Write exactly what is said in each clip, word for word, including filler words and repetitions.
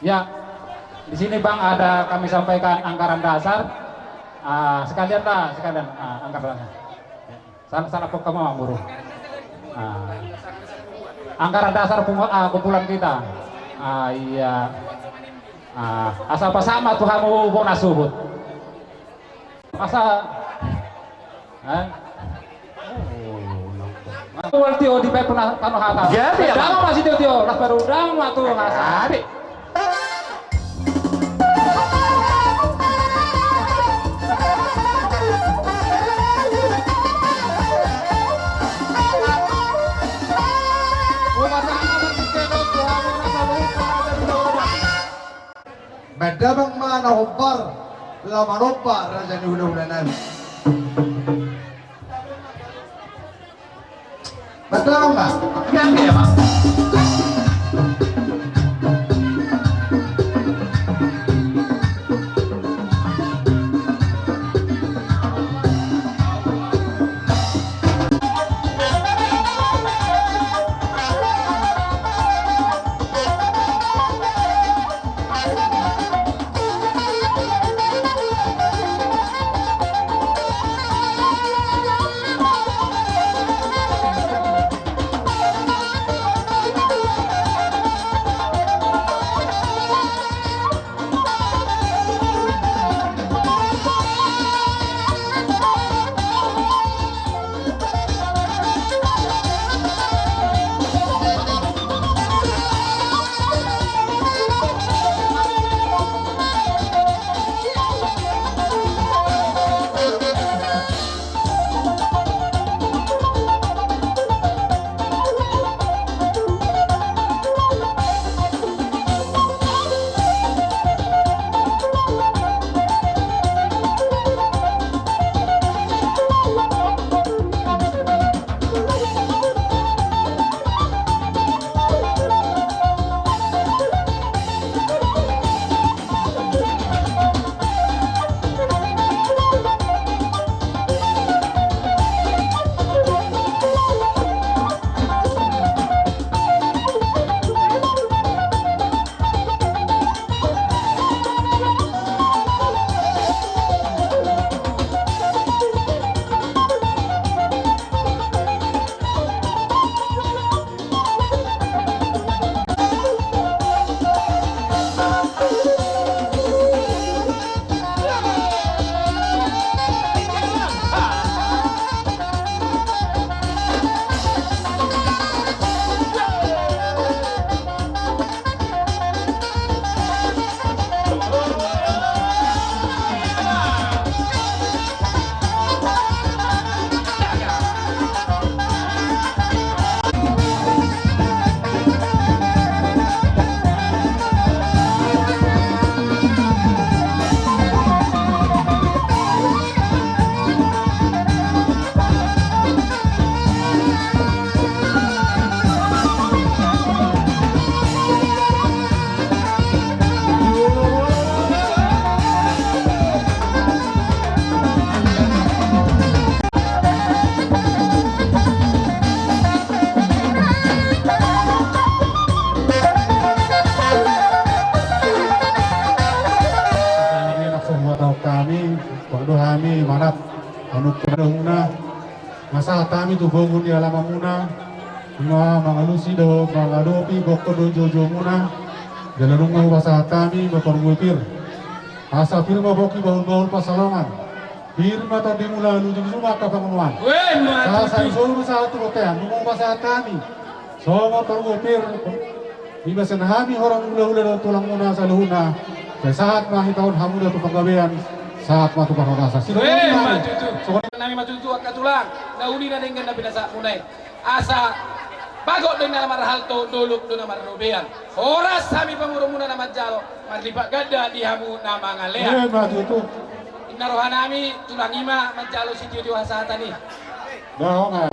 Ya, di sini, Bang, ada kami sampaikan anggaran dasar. Ah, sekalian lah, sekalian, ah, anggaran dasar. Salah, salah kok kamu, Bang Guru. Ah. Anggaran dasar pungu-, ah, kumpulan kita. Ah, iya. Ah, asa pasahat ma tu hamu bona suhut. Asa, eh? Wal tio di pe puna tano hata. Jadi, ya, Bang. Dama masih tio tio, las baru dama tu hasa. Jadi. Mandamang ma na hombar, laho manomba raja ni hulahula nami. Mandamang ma. Oke, oke, ya, Pak. Hami, pangdo hami manat, anu, pangdo muna. Pasahat hami tu pogu ni alamanmuna, ima mangalusi dohot mangadopi gokhon dohot joujou muna, jala nunga hupasahat hami ma pargual pir. Asa pir ma pongki bahulbahul pansalongan. Pir ma tondimuna luju-luju ma angka pangunuan. Weh, ma tutu. Asa i solu ma sahat tu bontean, nunga hupasahat hami. Songon pargual pir, ima sian hami horong hulahula dohot tulangmuna saluhutna, pe sahat ma hita on hamu da tu panggabean, sahat ma tu parhorasan. Weh, ma tutu. Songon i. Nami ma tutu angka tulang, na uli na denggan na pinasahatmuna i. Asa bagot do na marhalto, dolok do na marrobean. Horas hami pamoruonmuna na manjalo, marlipat ganda di hamu na mangalean. Weh, ma tutu. Ninna rohanami, tulang, ima manjalo sitio-tio hasahatan i. Bah, onga.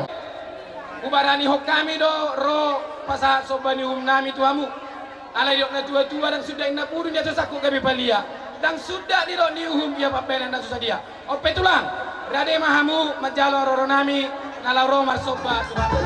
Hubaranihon hami do ro pasahat somba ni uhumnami tu hamu. Alai didok na tua-tua, ndang suda inna pudun di atas sangkut gabe palia. Ndang suda didok ni uhum ia pambahenan ndang so sadia. On pe tulang, rade ma hamu manjalo haroronami na laho ro marsomba tu hamu.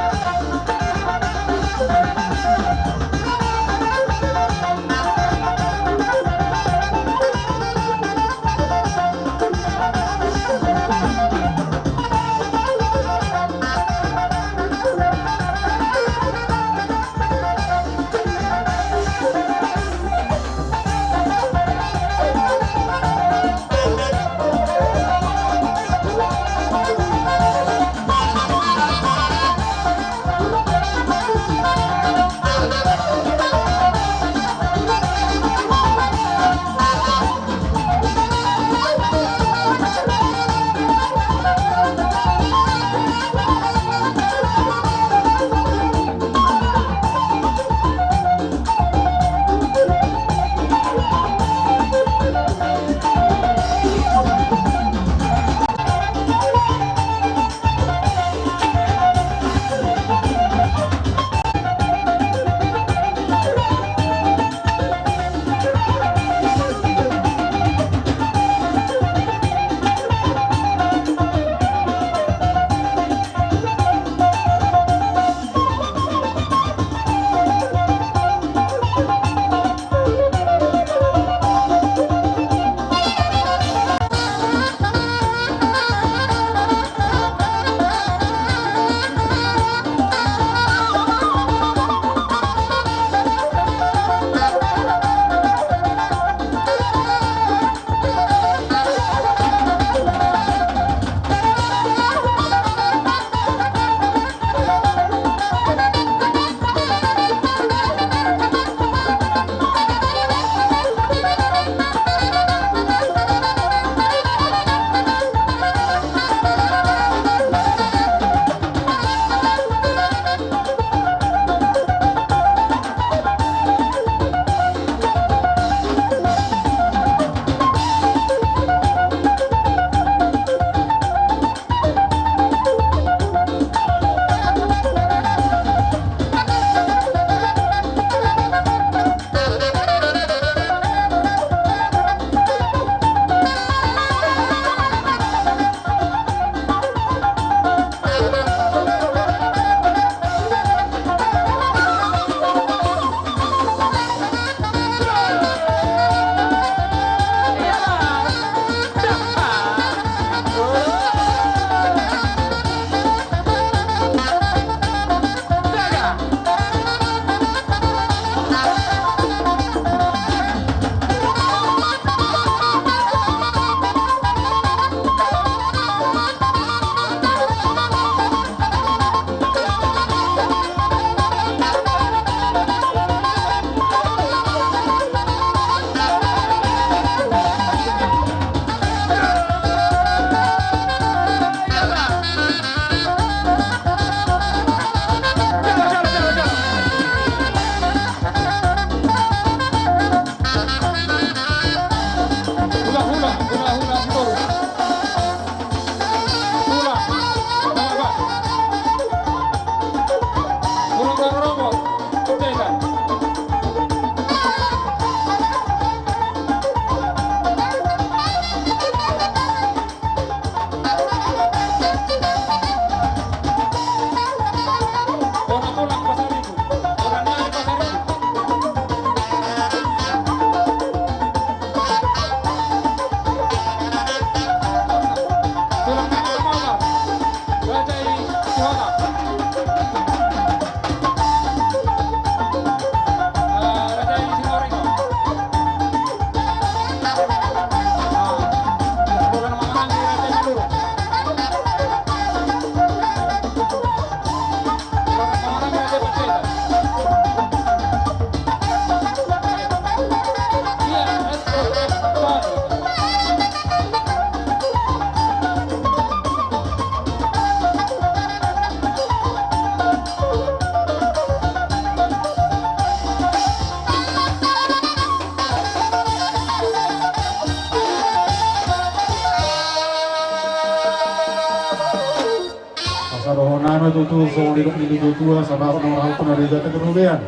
Tutu songon nidok ni natuatua, sabalikna, marhalto na degata kerobean.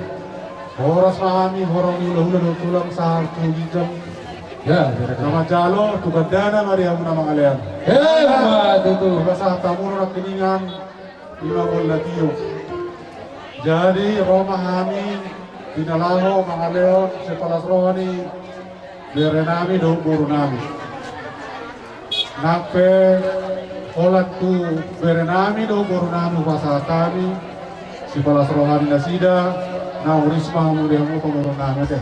Horas ma hami horong ni hulahula dohot tulang sahat tu ginjang. Ya, na manjalo tu gandana ma di hamuna mangalean. Emma tutu. Dipasahat hamu nangkiningan, ima bola tiop. Jadi ro ma hami di na laho mangalehon sipalas roha ni berenami dohot borunami. Nang pe holan tu berenami dohot borunami hupasahat hami sipalas roha ni nasida, naung ris ma hamu di hamu borunami, ate.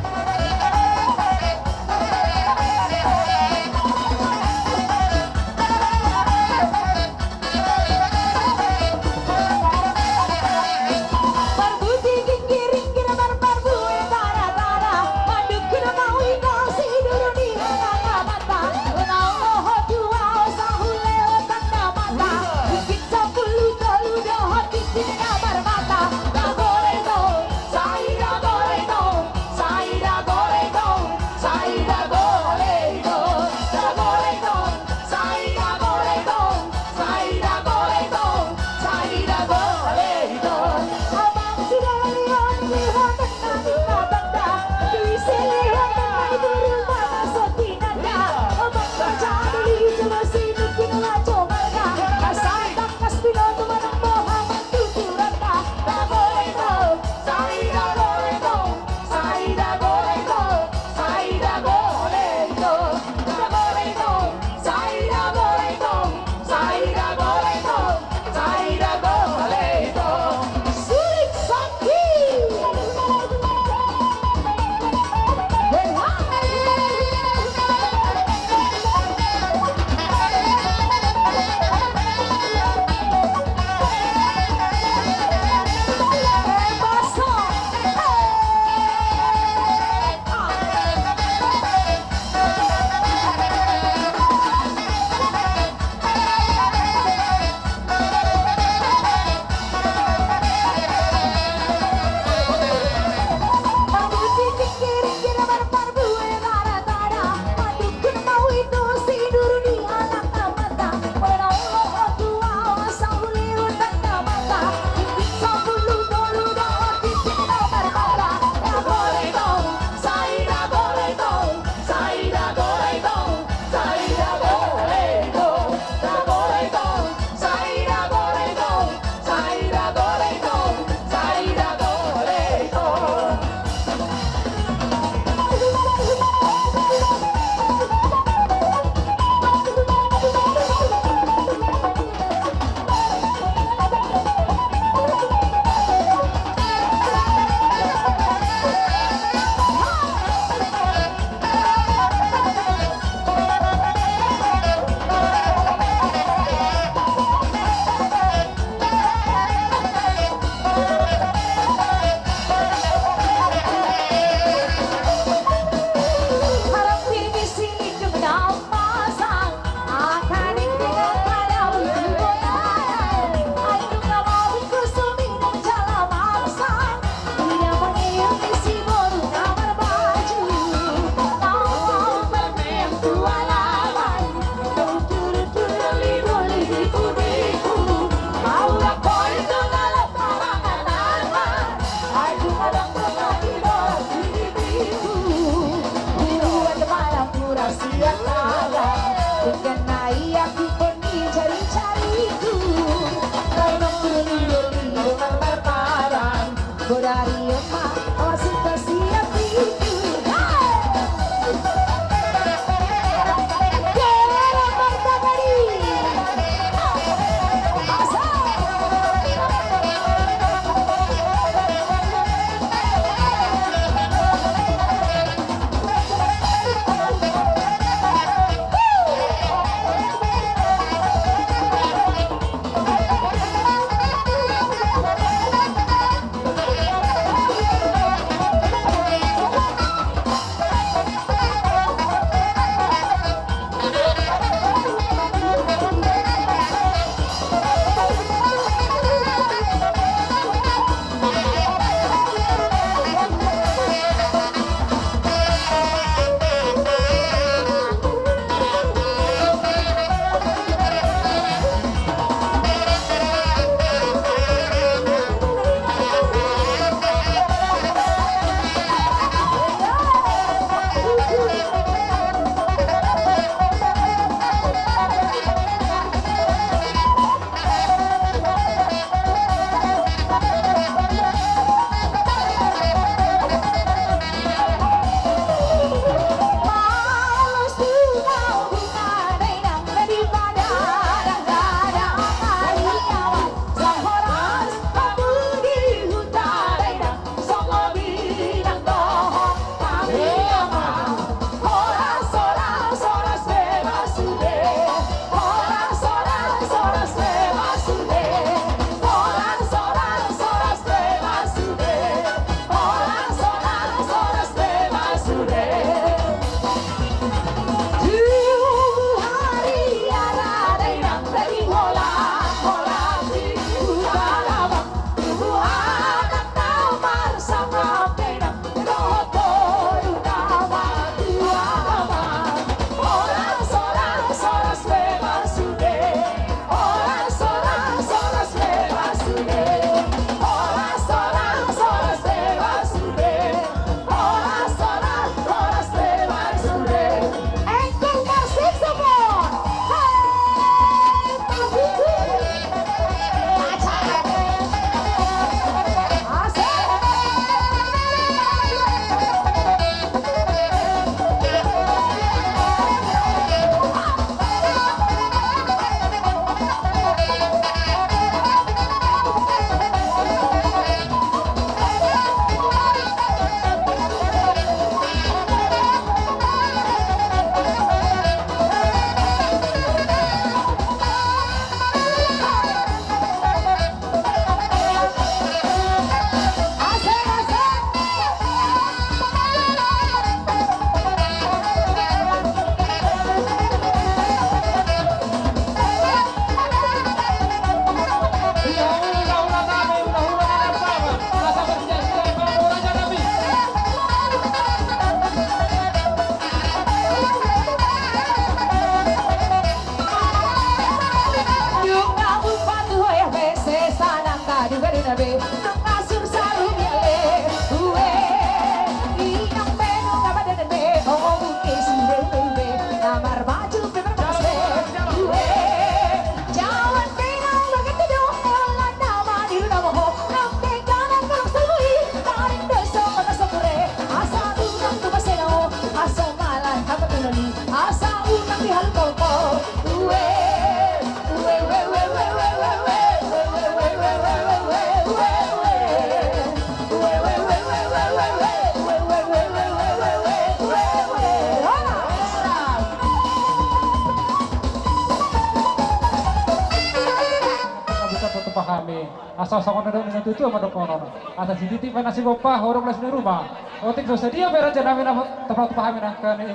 Asa songon na didok ni natuatua ma dohonon. Asa sititi ma na sigompa, horong las ni ruma. Otik so sadia pe raja nami na tarpatupa hami nangkin i.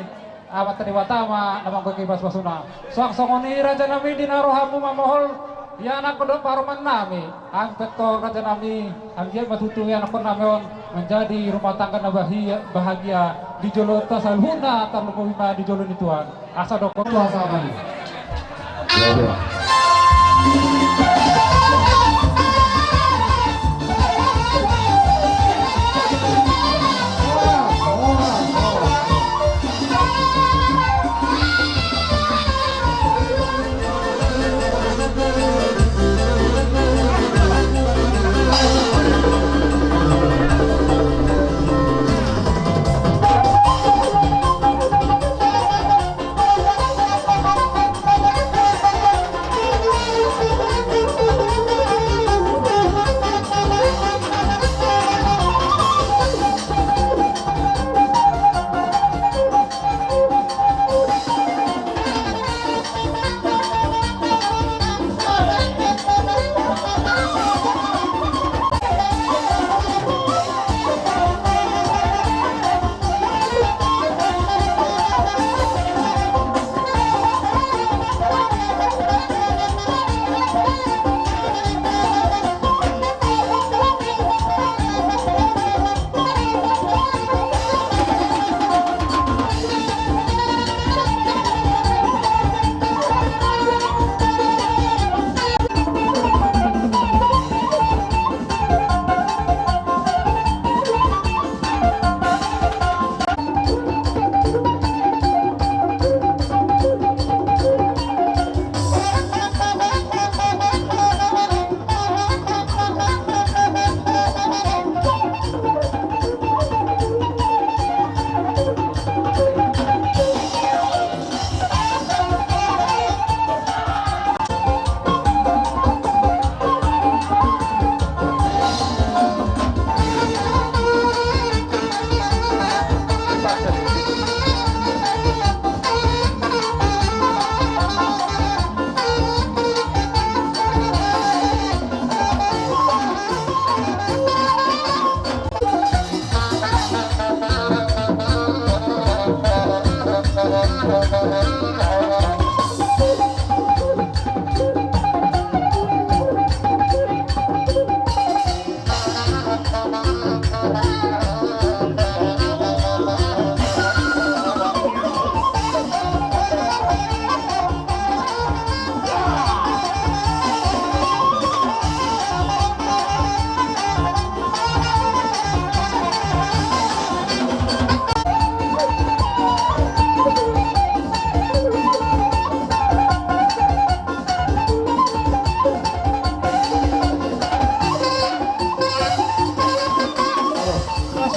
Amanta Debata ma na manggohi basubasuna. Suang songon i raja nami, di na rohamu mamohol ianakhon dohot parumaen nami. Anggiat pe raja nami, anggiat ma tutu ianakhon nami on menjadi rumah tangga na bahia-, bahagia di jolonta saluhutna, tarlumobi ma di jolo ni Tuhan. Asa dohonon. Tua sabar.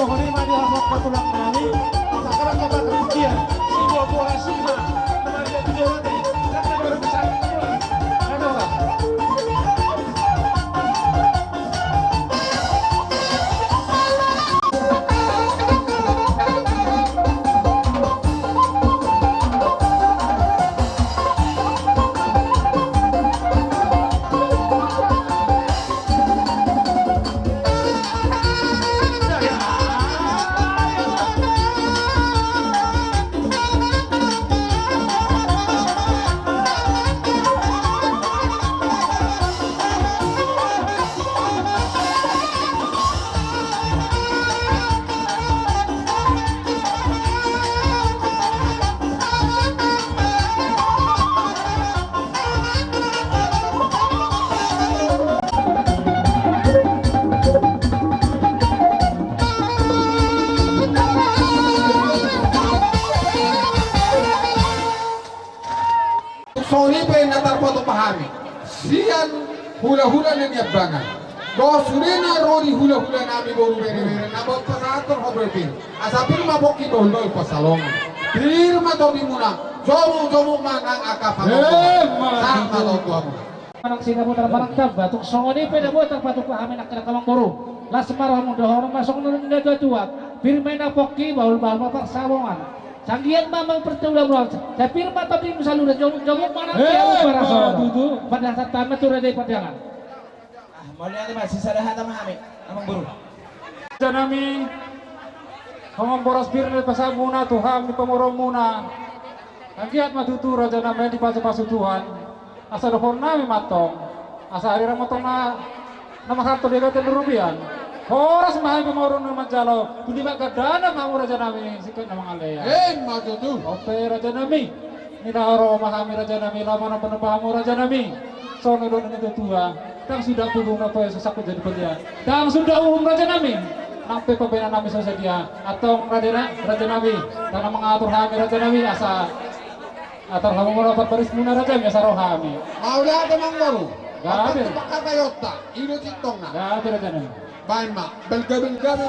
Songon i ma di hamu tulang nami, maka kata kata dia, si buah buah si ma, teman dia tujuh roti, kan ada orang besar, kan ada orang. Songon i pe na tarpatupa hami sian hulahula na niambangan. Dohot sude na ro di hulahula nami boru berebere na boi pasahathon ho dope. Asa pir ma pongki bahulbahul pansalongan. Pir ma tondimuna, jomukjomuk ma nang angka pangomoan. Sahat ma tutu. Manang Sinaputar manang Tamba, tung songon i pe na boi tarpatupa hami nangkin angka amangboru. Las ma rohamu, dohonon ma songon na nidok ni natuatua. Pir ma i na pongki, bahulbahul ma pansalongan. Sai anggiat ma amang partua muna, sai pir ma tondimu saluhutna, jomukjomuk ma nang. Emma tutu. Padangan sataon ma tu raja i Padangan. Mauliate ma, sisada hata ma hami, amangboru. Rajanami, songon boras pir na dipasahatmuna tu hami pamoruonmuna. Anggiat ma tutu rajanami dipasupasu Tuhan. Asa dohononnami ma antong, asa ari ramotong na, na mangharto di hita tu rupiah. Horas ma hami pamoruon na manjalo, tu dibat gandana ma hamu rajanami, singkat na mangalean. Emma tutu. Ope rajanami. Nilaro ma hami rajanami, laho manomba-nomba hamu rajanami. Songon na nidok ni natua-tua, ndang suda pugu na pe so sangkut jadi pelean. Ndang suda uhum rajanami. Nang pe pambahenannami so sadia. Antong rajanami, ndang na mangatur hami rajanami, asa atur hamu ma laho parbarismuna rajanami, asa ro hami. Mauliate amangboru. Gabe. Opat tu pangkataion ta, i do tintongna. Gabe rajanami. Baen ma, balga-balga ma.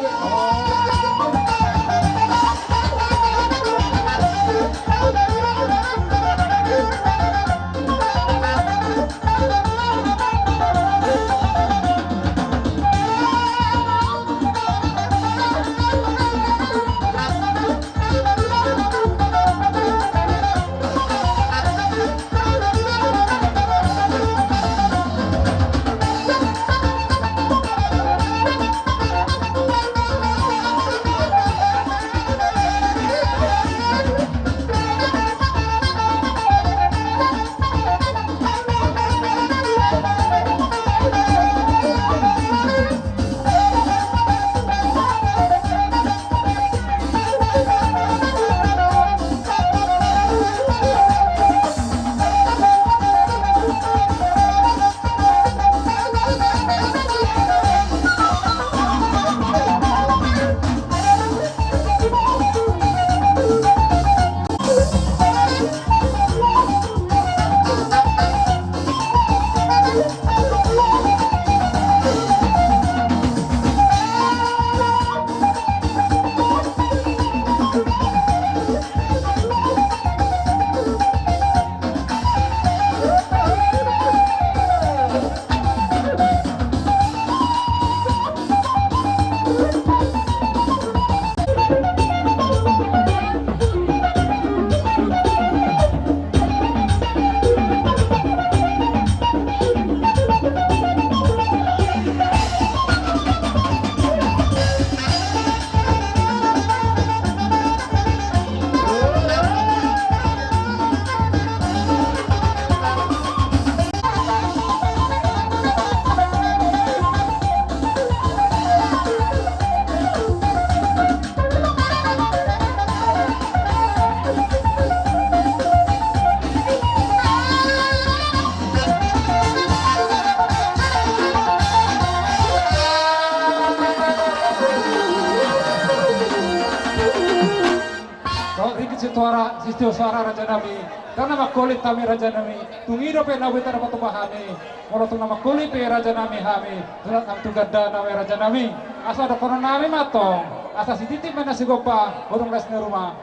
Ringgit sitio soara, sitio soara rajanami. Ndang na mangkolit hami rajanami. Tung i dope na boi tardapat tu hami. Molo tung na mangkolit pe rajanami hami, tulak nami tu gandana ma rajanami. Asa dohononnami ma antong, asa sititi ma na sigompa, godang las ni ruma.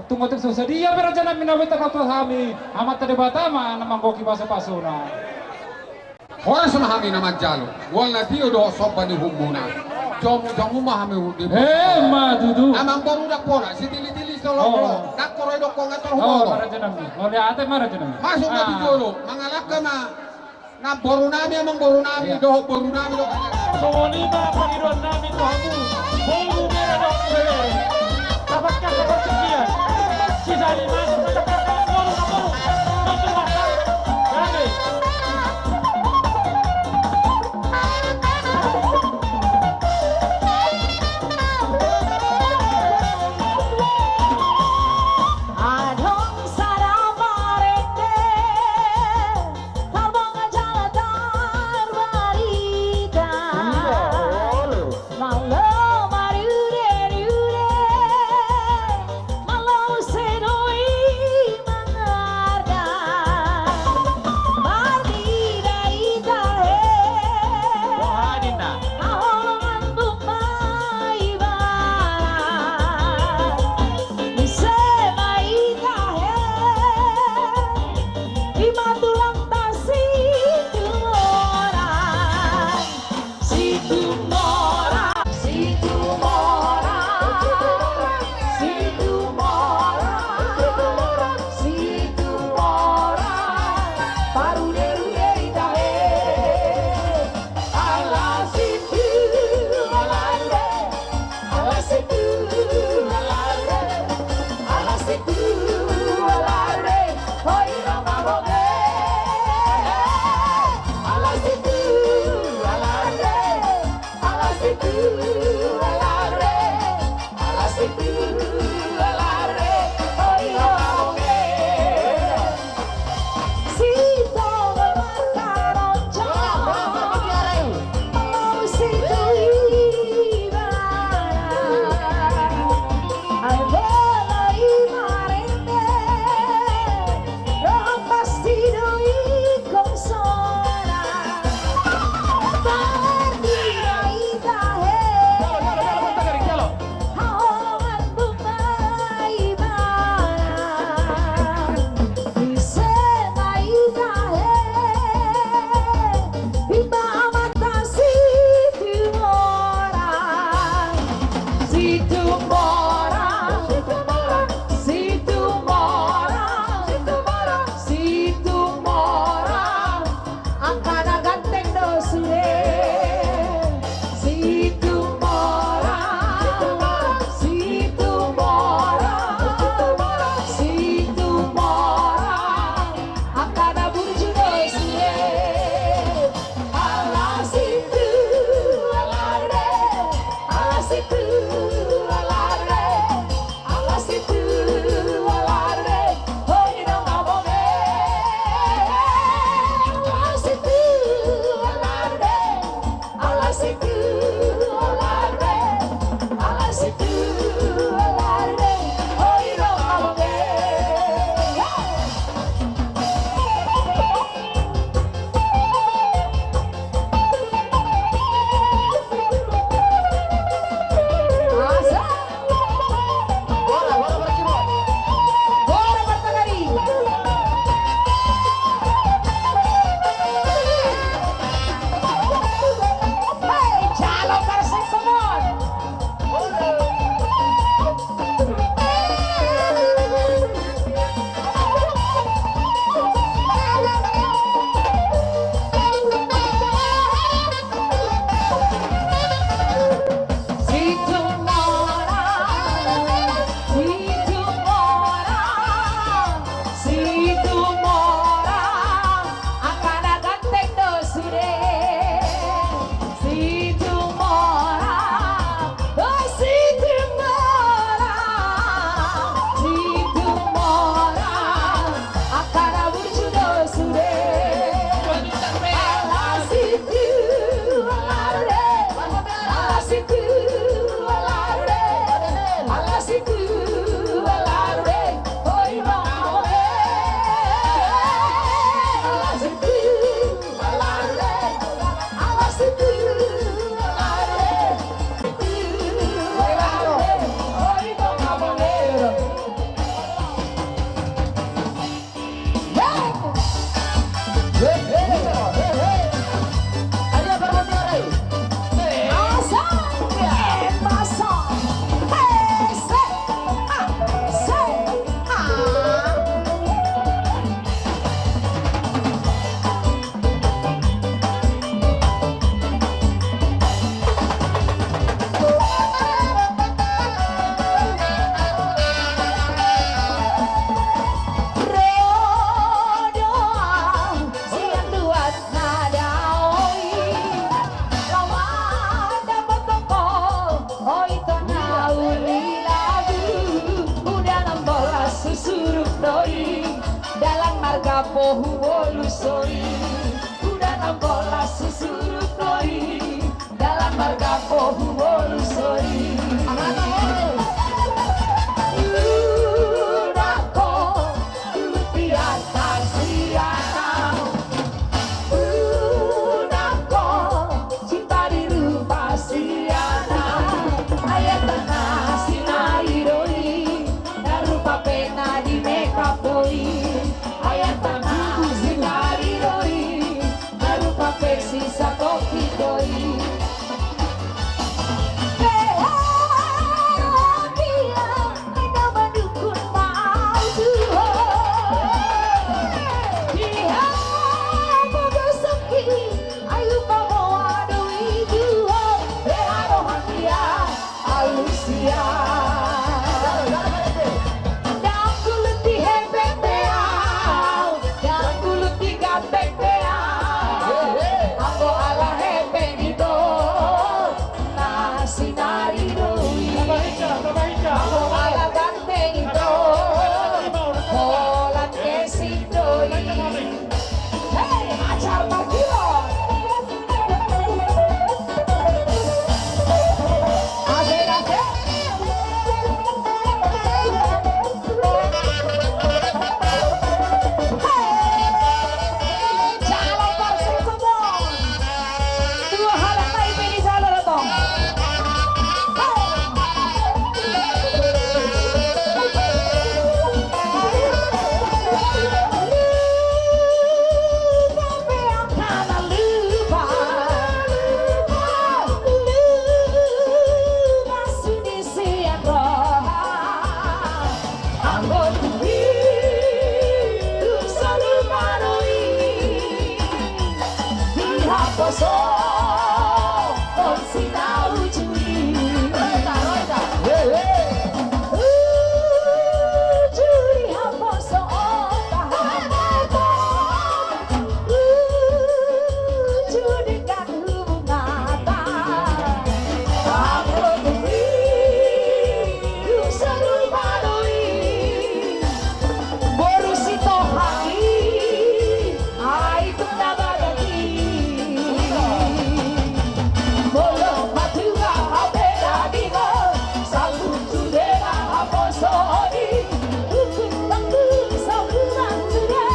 Tung otik so sadia pe rajanami na boi tardapat tu hami, Amanta Debata ma na manggohi pasupasuna. Horas ma hami na manjalo. Mual na tio dohot somba ni uhumuna. Jomu-jomu ma hami di. Emma tutu. Amangboru ndang pola, sitilitili solo. Oh. Ndang pola didok ho nga tor. Oh, huboto. Rajanami. Mauliate ma rajanami. Masuk ma tu jolo, mangalangka ma. Namborunami, amangborunami, dohot borunami, dohot. Songon i ma pangidoannami tu hamu, boru, bere dohot bere. Dapatkan kepercayaan. Sisa lima, dapatkan boru, boru. Boru, boru. Gabe. Adong sada marende, tarbongan jala tarbarita. Malo marude-rude, malo sedoi Oi, dalan marga Pohuolu soi, uda enam belas susurut oi, dalan marga Pohuolu soi. Uda ko, uda ko, uda ko, Uda ko, cinta di rupa siana. Ayat na sinari doi, na rupa pe na di makeup doi. Ayat na sinari doi, na rupa pe sisa kopi doi. Anggo ala hepeng ito, na sinari doi. Anggo ala ganteng ito, holan kesik doi. Hei, acar margilon. Asik, asik. Sian roha, anggo tu i, dung salupa do i, di haposo, on si na uju i. Uju di haposo, on. Uju di Hubunganta. Anggo tu i, dung salupa do i. Boru Sitohang i, ai tung na bagas i. Molo matua hape dadi do, sambung sude ma haposo i. Ukun bangku sabulan sude.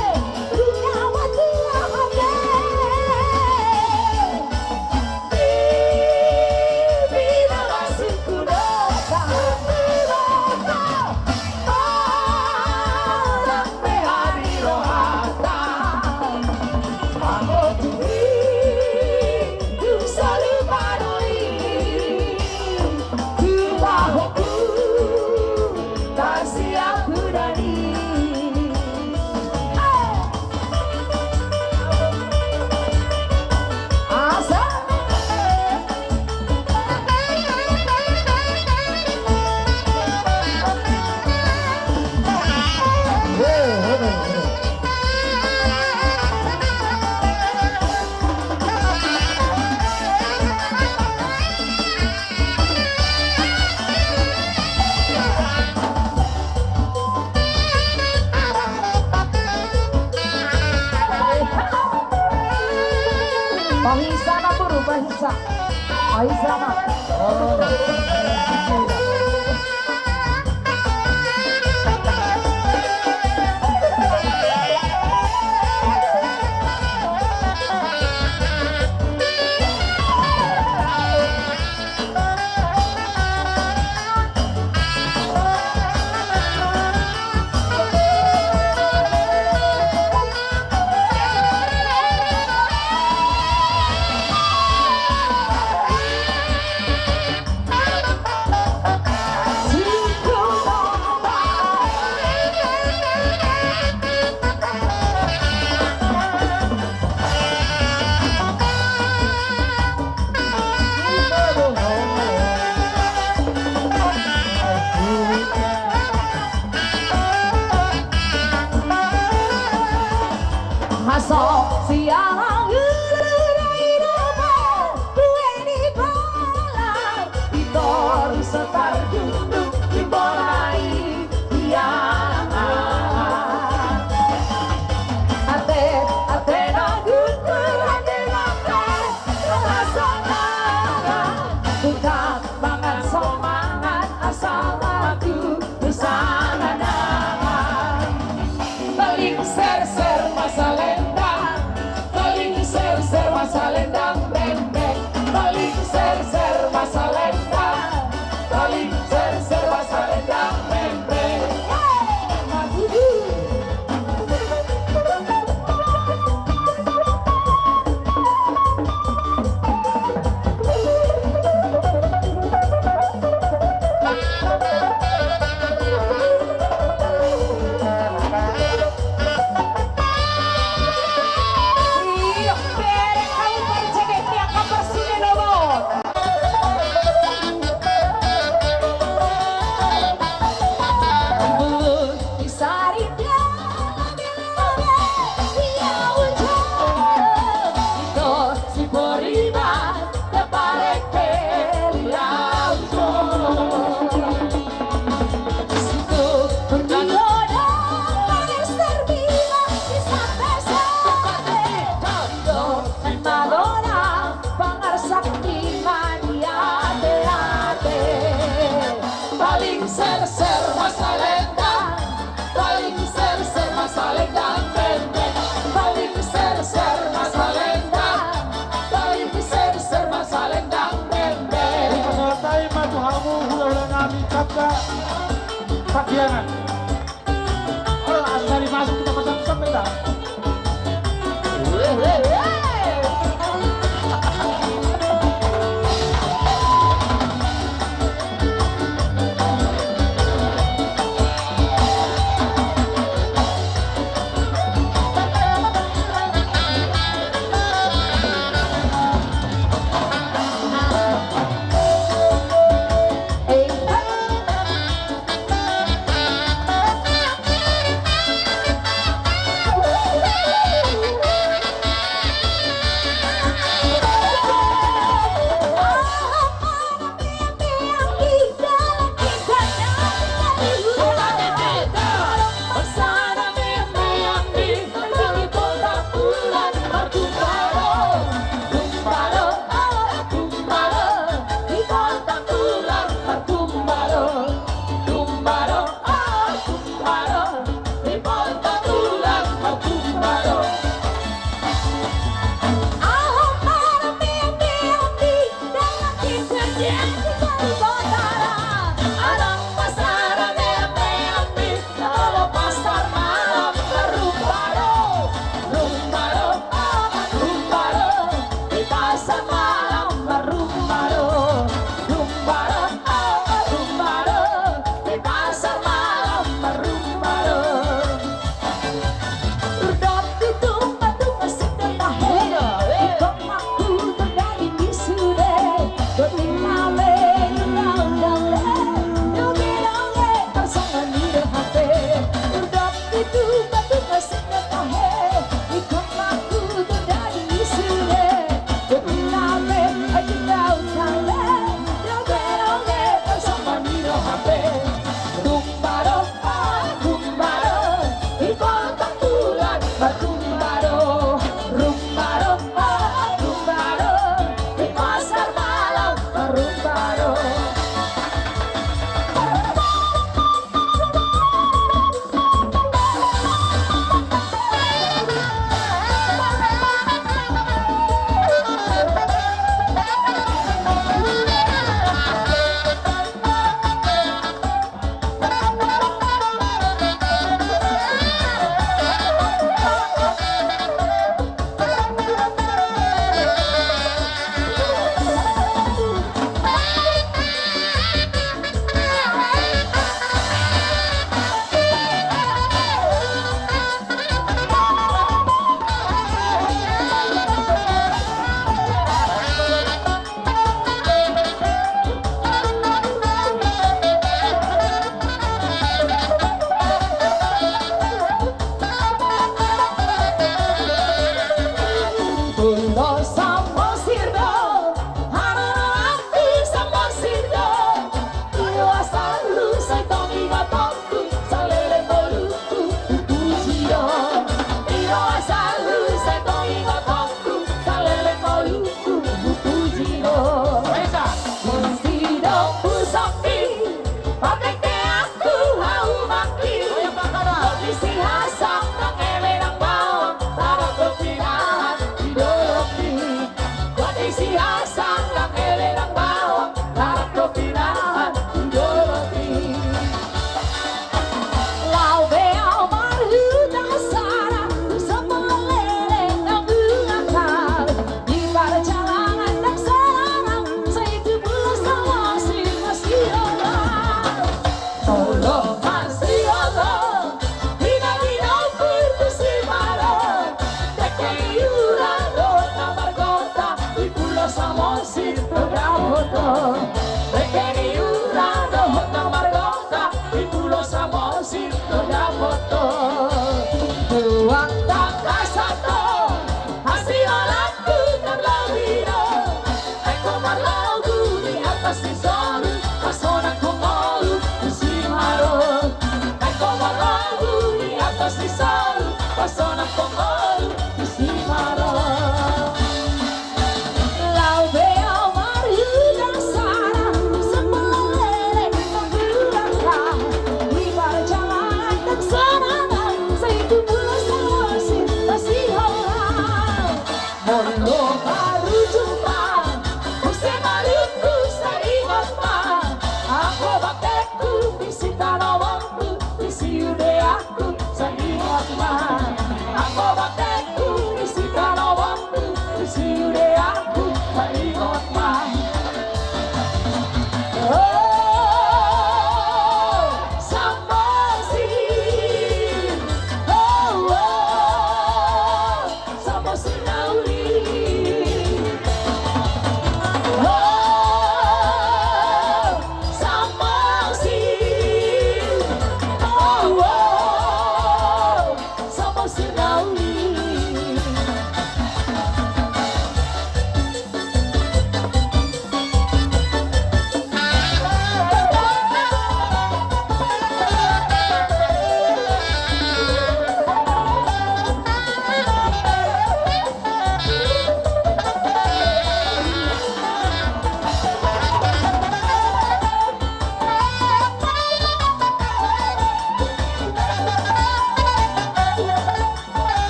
Tasiap hudani. Asa. Pahinsa na boru, pahinsa. Pahinsa na.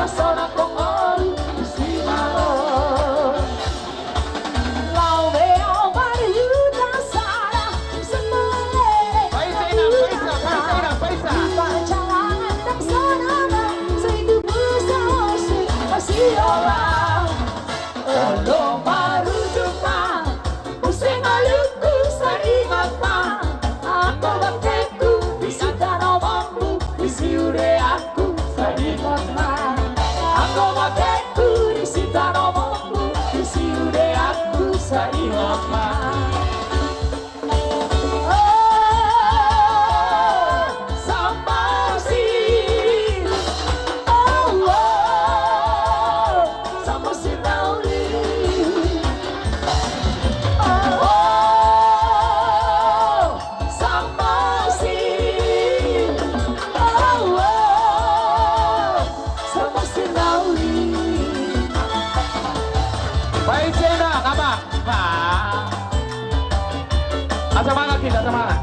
Sonang kongolu si malo. Laho be au marhita sada, muse male. Paisa, Inang, paisa, paisa, Inang, paisa. Di parjalangan ndang sonang, sai tubu saosi, masih olah. Olo marujung ma, muse ngolungku, sai ingot ma. Anggo bangkeku disi tano mambu, disi udeangku sai ingot ma. Anggo bangkeku disi tano mambu, disi udeangku sai ingot ma. Baik, Cina, apa? Nah. Asa mangan kita, asa mangan.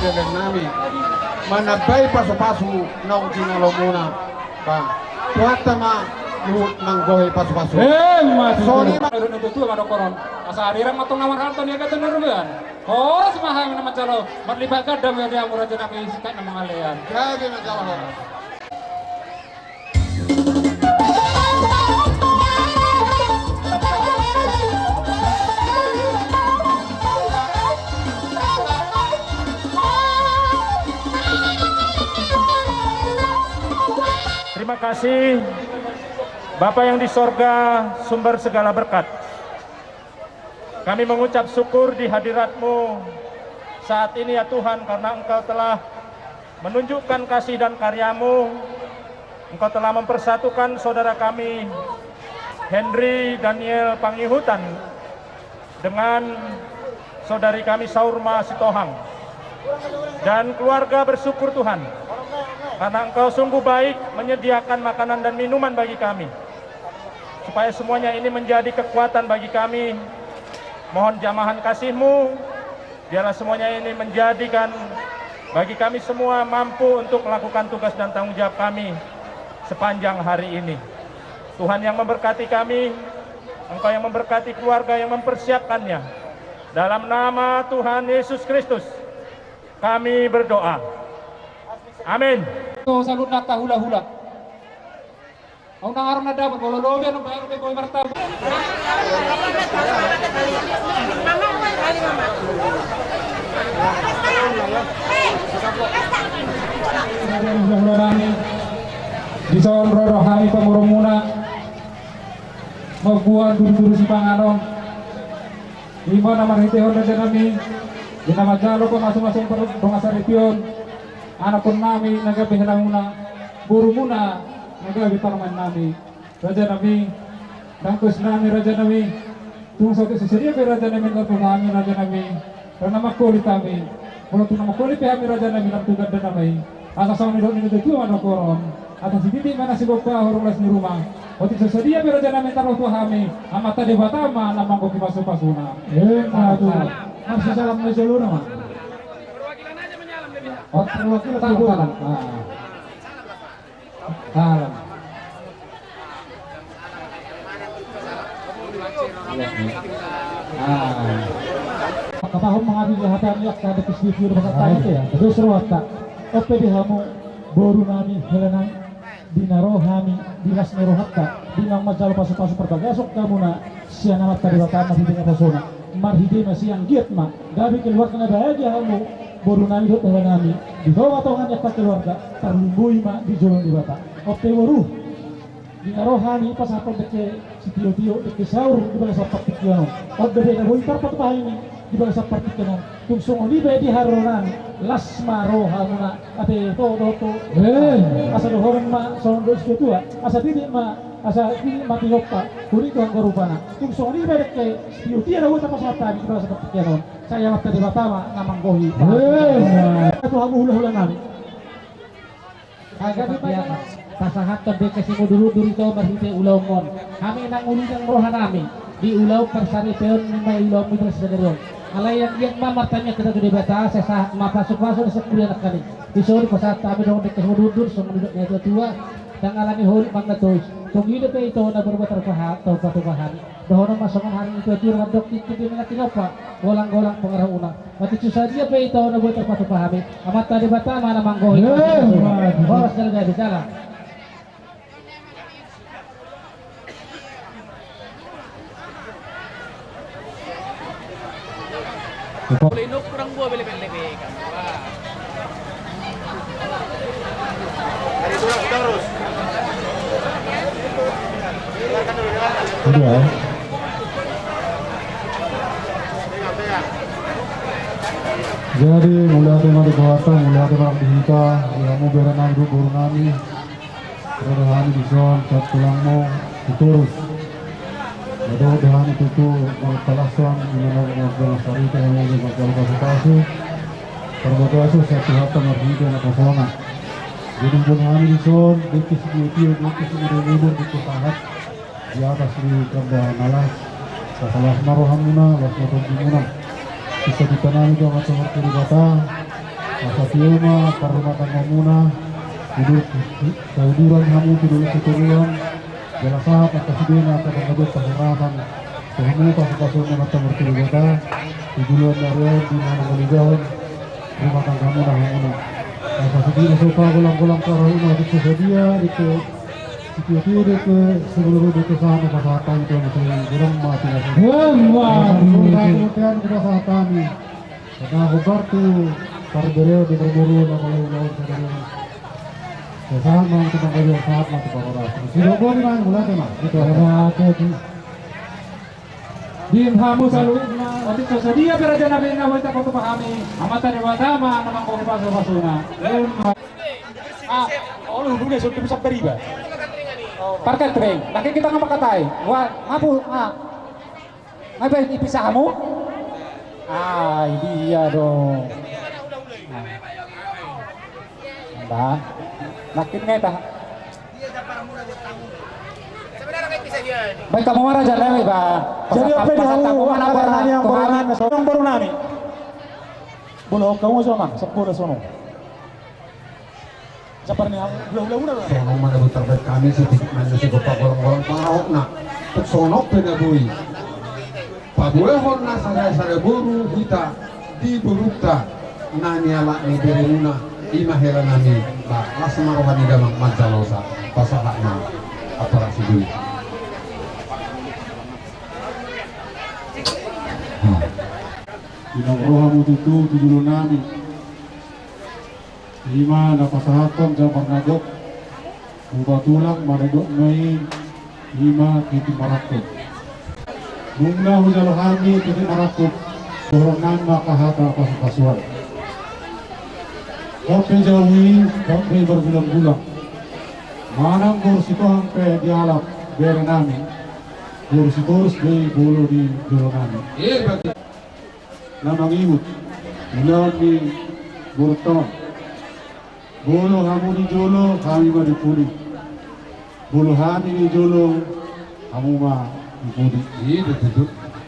Leleng nami manambai pasupasu naung jinalomuna. Ba, Tuhanta ma luhut manggohi pasupasu. Emma tutu. Songon i ma. Dohot ni tutu ma dohonon. Asa arirang ma tong na marhalto, niagatan na rubean. Horas ma hami na manjalo, marlipat ganda ma di hamu raja nami, singkat na mangalean. Gabe ma jalo horas. Terima kasih, Bapa yang di sorga, sumber segala berkat. Kami mengucap syukur di hadirat-Mu saat ini, ya Tuhan, karena Engkau telah menunjukkan kasih dan karya-Mu. Engkau telah mempersatukan saudara kami, Henry Daniel Pangihutan, dengan saudari kami, Saurma Sitohang, dan keluarga bersyukur, Tuhan, karena Engkau sungguh baik menyediakan makanan dan minuman bagi kami, supaya semuanya ini menjadi kekuatan bagi kami. Mohon jamahan kasih-Mu, biarlah semuanya ini menjadikan bagi kami semua mampu untuk melakukan tugas dan tanggung jawab kami sepanjang hari ini. Tuhan yang memberkati kami, Engkau yang memberkati keluarga yang mempersiapkannya. Dalam nama Tuhan Yesus Kristus, kami berdoa. Amin. Saluhutna angka hulahula. Au na arang na dapot, molo lobi anu, baru pe boi martamu. Dison ro do hami pamoruonmuna mamboan duru-duru sipanganon. Ima na marhitehon raja nami, di na manjalo pamasumasuon pardongansaripeon, anakkon nami na gabe helamuna, borumuna na gabe parumaen nami. Raja nami, dangkos nami raja nami, tung so tung sadia pe raja nami, na tu hami raja nami, ro na mangholit hami, molo tung na mangholit pe hami raja nami, lam tu ganda nami. Asa songon nidok ni natuatua ma dohonon, asa sititi ma na siboan, horas las ni ruma. Otik so sadia pe raja nami, tarlobi tu hami, Amanta Debata ma na manggohi pasupasuna. Emma tutu. Marsisalam ma jolo nama. Perwakilan salam, salam. Ah. Salam. Ah. Mangkatahon ma hami di hata ni angka dokter sipir, mangkatahon ya. Terus rohanta. Ope di hamu boru nami, hela nami, di na ro hami di las ni rohanta, di na manjalo pasupasu parbagason hamuna sian Amanta Debata marhite na pasona, marhite na sian giat ma, gabe keluarga na bahagia hamu, boru nami dohot hela nami, di tongatonga ni angka keluarga, tarlumobi ma di jolo ni Debata. Ope boru, di na ro hami pasahathon dengke sitiotio, dengke saur di bagasan partingkian on. On dope na boi tarpatupa hami di bagasan partingkian on. Tung songon i pe di haroro nami, las ma rohamuna, ate to dohot tu. Eh. Asa dohonon ma songon dok ni situatua, asa titik ma, asa titik ma tinompa, huri tu anggo rupana. Tung songon i pe dengke sitiotio na boi tarpasahat hami di bagasan partingkian on. Sai Amanta Debata ma na manggohi. Eh. Tu hamu hulahula nami. Pasahathon dengke simudurudur ito marhite ulaon on. Hami nang ulilang roha nami di ulaon parsaripeon ni ma ulaon mudar sadari on. Alai anggiat ma martangiang hita tu Debata, sai sahat ma pasupasu na sangkurian nangkin i. Dison pasahat hami dohot dengke simudurudur, songon nidok ni natuatua, ndang alani holit manang tois. Tung i dope ito na boi tarpatupa hami. Dohonon ma songon hata ni natuatua mandok, tingki di na tinompa, golanggolang pangarahutna. Mati so sadia pe ito na boi tarpatupa hami, Amanta Debata ma na manggohi. Horas jala gabe jala. Boleh nuk kurang buah beli-beli kan. Jadi mauliate ma di Tuhanta, mauliate ma di hita, di hamu bere nami dohot boru nami. Ro do hami dison, sahat tulangmu, Sitorus. Ro do hami tutu, manghatai palasan, di na manggohi sarita, di na manggohi pasupasu. Parbagason sian Tuhanta marhite na pasona. Jadi, ro do hami dison, dengke sitiotio, dengke simudurudur, dengke sahat. Di atas ni kanda na las, asa las ma rohamuna, las ma tondimuna. Sisa di tanami do mata martiri bata. Asa tio ma parrumatanggaonmuna, udur, sauduran hamu tu dolok tu toruan, jala sahat angka sidea na angka panggabean parhorasan, tu hamu pasupasuna na martua Debata, tu joloan ni ari on di na mangaligaon rumah tanggamuna hamuna. Asa sidina so pagolang-golang parahuna, di so sadia, di so sitio-tio, di so sebelum, di so sana, pasahat hami tu anak, godang ma tu anak. Godang ma tu anak. Pasahat hami. Karena hombar tu parbere di perboruan, apalagi ulaon sadari on. Ya, sahat ma tu panggabean, sahat ma tu parhorasan. Sidok boni ma, mulai ma. Itu ada apa tu? Di hamu saluhutna, otik so sadia pe raja na binahen na boi tapasahat tu hami, Amanta Debata ma na manggohi pasupasuna. Ah, olo, hubungi so tu pusat beriba. Parkatring, nangkin hita nga mangkatai. Wah, ngapu, ah. Nga pe dipisah hamu? Ah, dia do. Bah. Makin ngeta. Baik, hamu ma raja nami, bah. Jadi apa dia? Hamu anak boru nami, yang boru nami. Boleh hamu so ma, sepuluh sono. Sabar ni hamu, hula-hula muna. Sono ma na tarbahen hami, sitik nami, sitik pagolang-golang pangahokna. Tung sono pe na boi paboahon na sada-sada boru hita di borunta na nialap ni beremuna, i ma hela nami, ba, las ma roha ni damang manjalosa, pasahat ma, apara sidui. Inang roha mu tutu, tu jolo nami. I ma na pasahathon jambar na gok, hupatulang ma na gok nai, i ma tintin marangkup. Nunga hujalo hami tintin marangkup, dohonon nami ma angka hata pasupasuan. Hot pe jabu i, hot pe margulang-gulang. Manang boru Sitohang pe dialap bere nami, boru Sitorus do i molo di jolo nami. Na mangihut ulaon ni borunta on. Molo hamu di jolo, hami ma di pudi. Molo hami di jolo, hamu ma di pudi.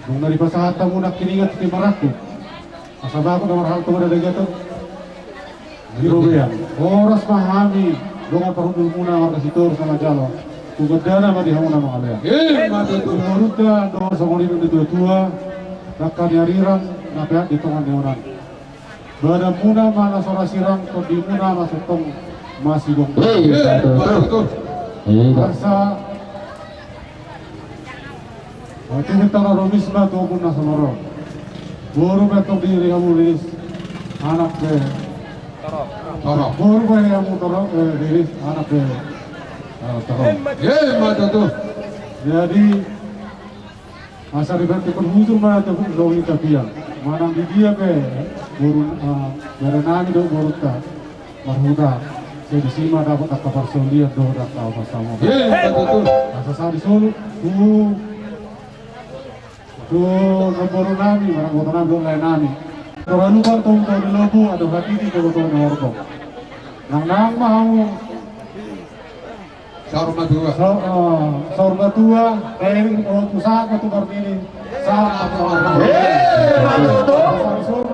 Dung na dipasahat hamu nangkiningan tintin marangkup, asa bagot na marhalto ma na dagaton. Di robean, horas ma hami dongan parhundulmuna marga Sitorus na manjalo. Tu gandana ma di hamu na mangalean. Ima tutu. Songon i do tua-tua, dangka ni arirang na peak di tonga ni onan. Badanmuna ma na so ra sirang, tondimuna ma tongtong masigomgom. Ima tutu. Asa Ate hita na romis ma tu ombun na samoron. Boru pe tong di hamu riris, anak pe torop. Boru pe di hamu torop, eh, riris, anak pe, eh, torop. Ima tutu. Jadi asa diberti penghujung ma tu dong hita pian. Manang di dia pe boru, eh, bere nami do borunta. Marhuta, sai disi ma dapot angka parsaulian dohot angka parsaulian. Asa sahat solu tu, tu namboru nami, maranggoto nami dohot lae nami. Tora lupa tong tong di lobu, adong hati di tong tong di horbo. Nang nang ma hamu. Saur matua. Saur, eh, saur matua, kairing, oh, tu sahat ma tu marnini. Sahat ma tu marnini. Eh, mantap. Sahat solu.